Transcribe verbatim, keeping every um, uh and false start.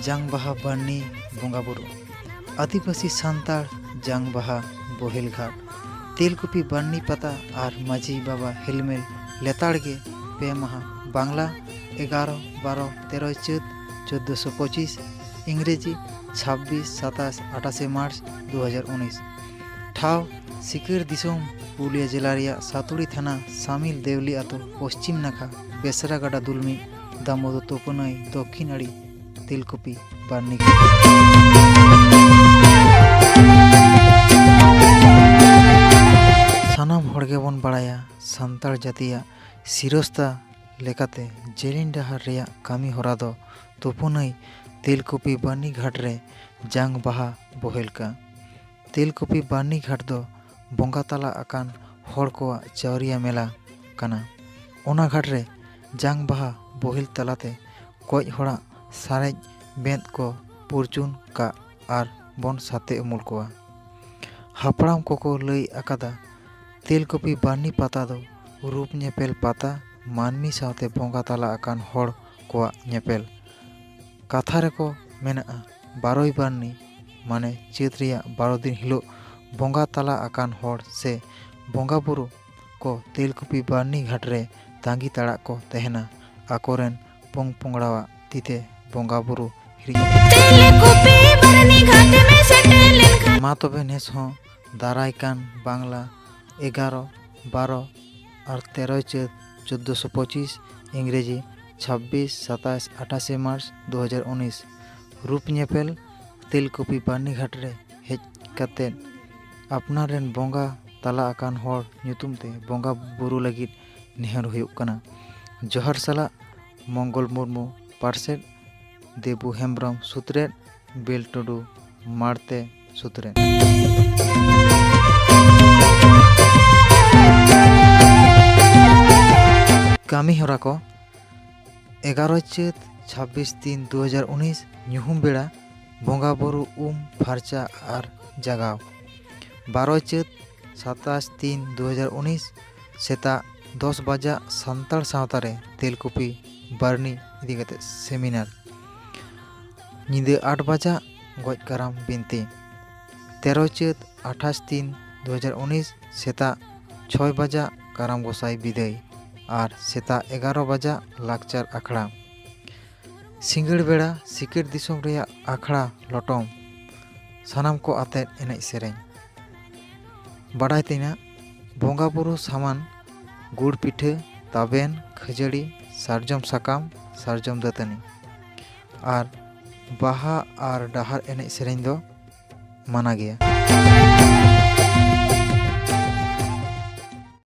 ᱡᱟᱝ ᱵᱟᱦᱟ ᱵᱟᱨᱱᱤ ᱵᱚᱸᱜᱟ ᱵᱩᱨᱩ᱾ ᱟᱹᱫᱤᱵᱟᱹᱥᱤ ᱥᱟᱱᱛᱟᱲ ᱡᱟᱝ ᱵᱟᱦᱟ ᱵᱚᱦᱮᱞ ᱜᱷᱟᱴ, ᱛᱮᱞᱠᱩᱯᱤ ᱵᱟᱨᱱᱤ ᱯᱟᱛᱟ ᱟᱨ ᱢᱟᱹᱡᱷᱤ ᱵᱟᱵᱟ ᱦᱮᱞᱢᱮᱞ ᱞᱮᱛᱟᱲ ᱜᱮ ᱯᱮ ᱢᱟᱦᱟ, ᱵᱟᱝᱞᱟ ᱮᱜᱟᱨᱚ ᱵᱟᱨᱚ ᱛᱮᱨᱚᱭ ᱪᱟᱹᱛ ᱪᱳᱫᱽᱫᱳᱥᱚ ᱯᱚᱸᱪᱤᱥ, ᱤᱝᱨᱮᱡᱤ ᱪᱷᱟᱵᱵᱤᱥ ᱥᱟᱛᱟᱥ ᱟᱴᱷᱟᱥᱮ ᱢᱟᱨᱪ ᱫᱩ ᱦᱟᱡᱟᱨ ᱩᱱᱤᱥ᱾ ᱴᱷᱟᱶ ᱥᱤᱠᱟᱹᱨ ᱫᱤᱥᱚᱢ, ᱯᱩᱨᱩᱞᱤᱭᱟᱹ ᱡᱮᱞᱟ ᱨᱮᱭᱟᱜ ᱥᱟᱛᱩᱲᱤ ᱛᱷᱟᱱᱟ ᱥᱟᱢᱤᱞ ᱫᱮᱣᱞᱤ ᱟᱹᱛᱩ, ᱯᱚᱥᱪᱤᱢ ᱱᱟᱠᱷᱟ ᱵᱮᱥᱨᱟ ᱜᱟᱰᱟ ᱫᱩᱞᱢᱤ, ᱫᱟᱢᱳᱫᱚᱨ ᱛᱩᱯᱩᱱᱟᱹᱭ ᱫᱚᱠᱠᱷᱤᱱ ᱟᱲᱤ, ᱛᱮᱞᱠᱩᱯᱤ ᱵᱟᱨᱱᱤ᱾ ᱥᱟᱱᱟᱢ ᱦᱚᱲ ᱜᱮᱵᱚᱱ ᱵᱟᱲᱟᱭᱟ, ᱥᱟᱱᱛᱟᱲ ᱡᱟᱹᱛᱤᱭᱟᱜ ᱥᱤᱨᱚᱥᱛᱟ ᱞᱮᱠᱟᱛᱮ ᱡᱮᱞᱮᱧ ᱰᱟᱦᱟᱨ ᱨᱮᱭᱟᱜ ᱠᱟᱹᱢᱤ ᱦᱚᱨᱟ ᱫᱚ ᱛᱩᱯᱩᱱᱟᱹᱭ ᱛᱮᱞᱠᱩᱯᱤ ᱵᱟᱨᱱᱤ ᱜᱷᱟᱴ ᱨᱮ ᱡᱟᱝ ᱵᱟᱦᱟ ᱵᱚᱦᱮᱞ ᱠᱟ᱾ ᱛᱮᱞᱠᱩᱯᱤ ᱵᱟᱨᱱᱤ ᱜᱷᱟᱴ ᱫᱚ ᱵᱚᱸᱜᱟ ᱛᱟᱞᱟ ᱟᱠᱟᱱ ᱦᱚᱲ ᱠᱚᱣᱟᱜ ᱪᱟᱹᱣᱨᱤᱭᱟᱹ ᱢᱮᱞᱟ ᱠᱟᱱᱟ᱾ ᱚᱱᱟ ᱜᱷᱟᱴ ᱨᱮ ᱡᱟᱝ ᱵᱟᱦᱟ ᱵᱚᱦᱮᱞ ᱛᱟᱞᱟᱛᱮ ᱜᱚᱡ ᱦᱚᱲᱟᱜ ᱥᱟᱨᱮᱡ ᱵᱮᱸᱫ ᱠᱚ ᱯᱩᱨᱪᱩᱱ ᱠᱟᱜ ᱟᱨ ᱵᱚᱱ ᱥᱟᱛᱮ ᱩᱢᱩᱞ ᱠᱚᱣᱟ᱾ ᱦᱟᱯᱲᱟᱢ ᱠᱚᱠᱚ ᱞᱟᱹᱭ ᱟᱠᱟᱫᱟ, ᱛᱮᱞᱠᱩᱯᱤ ᱵᱟᱨᱱᱤ ᱯᱟᱛᱟ ᱫᱚ ᱨᱩᱯ ᱧᱮᱯᱮᱞ ᱯᱟᱛᱟ, ᱢᱟᱹᱱᱢᱤ ᱥᱟᱶᱛᱮ ᱵᱚᱸᱜᱟ ᱛᱟᱞᱟ ᱟᱠᱟᱱ ᱦᱚᱲ ᱠᱚᱣᱟᱜ ᱧᱮᱯᱮᱞ᱾ ᱠᱟᱛᱷᱟ ᱨᱮᱠᱚ ᱢᱮᱱᱟᱜᱼᱟ, ᱵᱟᱨᱚᱭ ᱵᱟᱨᱱᱤ, ᱢᱟᱱᱮ ᱪᱟᱹᱛ ᱨᱮᱭᱟᱜ ᱵᱟᱨᱚ ᱫᱤᱱ ᱦᱤᱞᱳᱜ ᱵᱚᱸᱜᱟ ᱛᱟᱞᱟ ᱟᱠᱟᱱ ᱦᱚᱲ ᱥᱮ ᱵᱚᱸᱜᱟ ᱵᱩᱨᱩ ᱠᱚ ᱛᱮᱞᱠᱩᱯᱤ ᱵᱟᱨᱱᱤ ᱜᱷᱟᱴ ᱨᱮ ᱛᱟᱸᱜᱤ ᱛᱟᱲᱟᱜ ᱠᱚ ᱛᱟᱦᱮᱱᱟ, ᱟᱠᱚᱨᱮᱱ ᱯᱚᱝ ᱯᱚᱝᱲᱟᱣᱟᱜ ᱛᱤᱛᱮ ᱵᱚᱸᱜᱟ ᱵᱩᱨᱩ ᱦᱤᱨᱤᱡ᱾ ᱛᱮᱞᱠᱩᱯᱤ ᱵᱟᱨᱱᱤ ᱜᱷᱟᱴ ᱢᱮ ᱥᱮᱴᱮᱨ ᱞᱮᱱᱠᱷᱟᱱ᱾ ᱢᱟ ᱛᱚᱵᱮ ᱱᱮᱥ ᱦᱚᱸ ᱫᱟᱨᱟᱭ ᱠᱟᱱ ᱵᱟᱝᱞᱟ ᱮᱜᱟᱨᱚ ᱵᱟᱨᱚ ᱟᱨ ᱛᱮᱨᱚᱭ ᱪᱟᱹᱛ ᱪᱳᱫᱽᱫᱳᱥᱚ ᱯᱚᱸᱪᱤᱥ, ᱤᱝᱨᱮᱡᱤ ᱪᱷᱟᱵᱵᱤᱥ ᱥᱟᱛᱟᱥ ᱟᱴᱷᱟᱥᱮ ᱢᱟᱨᱪ ᱫᱩ ᱦᱟᱡᱟᱨ ᱩᱱᱤᱥ, ᱨᱩᱯ ᱧᱮᱯᱮᱞ ᱛᱮᱞᱠᱩᱯᱤ ᱵᱟᱨᱱᱤ ᱜᱷᱟᱴ ᱨᱮ ᱦᱮᱡ ᱠᱟᱛᱮᱫ ᱟᱯᱱᱟᱨ ᱨᱮᱱ ᱵᱚᱸᱜᱟ ᱛᱟᱞᱟ ᱟᱠᱟᱱ ᱦᱚᱲ ᱧᱩᱛᱩᱢ ᱛᱮ ᱵᱚᱸᱜᱟ ᱵᱩᱨᱩ ᱞᱟᱹᱜᱤᱫ ᱱᱮᱦᱚᱨ ᱦᱩᱭᱩᱜ ᱠᱟᱱᱟ᱾ ᱡᱚᱦᱟᱨ ᱥᱟᱞᱟᱜ ᱢᱚᱝᱜᱚᱞ ᱢᱩᱨᱢᱩ, ᱯᱟᱨᱥᱮᱫ ᱫᱮᱵᱩ ᱦᱮᱢᱵᱽᱨᱚᱢ, ᱥᱩᱛᱨᱮᱫ ᱵᱤᱞ ᱴᱩᱰᱩ, ᱢᱟᱲᱛᱮ ᱥᱩᱛᱨᱮᱫ᱾ ᱠᱟᱹᱢᱤ ᱦᱚᱨᱟ ᱠᱚ: ᱮᱜᱟᱨᱚ ᱪᱟᱹᱛ ᱪᱷᱟᱵᱵᱤᱥ ᱛᱤᱱ ᱫᱩ ᱦᱟᱡᱟᱨ ᱩᱱᱤᱥ, ᱧᱩᱦᱩᱢ ᱵᱮᱲᱟ ᱵᱚᱸᱜᱟ ᱵᱩᱨᱩ, ᱩᱢ ᱯᱷᱟᱨᱪᱟ ᱟᱨ ᱡᱟᱜᱟᱣ᱾ ᱵᱟᱨᱚ ᱪᱟᱹᱛ ᱥᱟᱛᱟᱥ ᱛᱤᱱ ᱫᱩ ᱦᱟᱡᱟᱨ ᱩᱱᱤᱥ, ᱥᱮᱛᱟᱜ ᱫᱚᱥ ᱵᱟᱡᱟᱜ ᱥᱟᱱᱛᱟᱲ ᱥᱟᱶᱛᱟ ᱨᱮ ᱛᱮᱞᱠᱩᱯᱤ ᱵᱟᱨᱱᱤ ᱤᱫᱤ ᱠᱟᱛᱮ ᱥᱮᱢᱤᱱᱟᱨ᱾ ᱧᱤᱫᱟᱹ ᱟᱴ ᱵᱟᱡᱟᱜ ᱜᱚᱡ ᱠᱟᱨᱟᱢ ᱵᱤᱱᱛᱤ᱾ ᱛᱮᱨᱚ ᱪᱟᱹᱛ ᱟᱴᱷᱟᱥ ᱛᱤᱱ ᱫᱩ ᱦᱟᱡᱟᱨ ᱩᱱᱤᱥ ᱥᱮᱛᱟᱜ ᱪᱷᱚᱭ ᱵᱟᱡᱟᱜ ᱠᱟᱨᱟᱢ ᱜᱚᱸᱥᱟᱭ ᱵᱤᱫᱟᱹᱭ ᱟᱨ ᱥᱮᱛᱟᱜ ᱮᱜᱟᱨᱚ ᱵᱟᱡᱟᱜ ᱞᱟᱠᱪᱟᱨ ᱟᱠᱷᱲᱟ᱾ ᱥᱤᱸᱜᱟᱹᱲ ᱵᱮᱲᱟ ᱥᱤᱠᱟᱹᱨ ᱫᱤᱥᱚᱢ ᱨᱮᱭᱟᱜ ᱟᱠᱷᱲᱟ ᱞᱚᱴᱚᱢ, ᱥᱟᱱᱟᱢ ᱠᱚ ᱟᱛᱮᱫ ᱮᱱᱮᱡ ᱥᱮᱨᱮᱧ᱾ ᱵᱟᱰᱟᱭ ᱛᱮᱱᱟᱜ, ᱵᱚᱸᱜᱟ ᱵᱩᱨᱩ ᱥᱟᱢᱟᱱ, ᱜᱩᱲ ᱯᱤᱴᱷᱟᱹ, ᱛᱟᱵᱮᱱ, ᱠᱷᱟᱹᱡᱟᱹᱲᱤ, ᱥᱟᱨᱡᱚᱢ ᱥᱟᱠᱟᱢ, ᱥᱟᱨᱡᱚᱢ ᱫᱟᱹᱛᱟᱹᱱᱤ ᱟᱨ ᱵᱟᱦᱟ ᱟᱨ ᱰᱟᱦᱟᱨ ᱮᱱᱮᱡ ᱥᱮᱨᱮᱧ ᱫᱚ ᱢᱟᱱᱟ ᱜᱮᱭᱟ᱾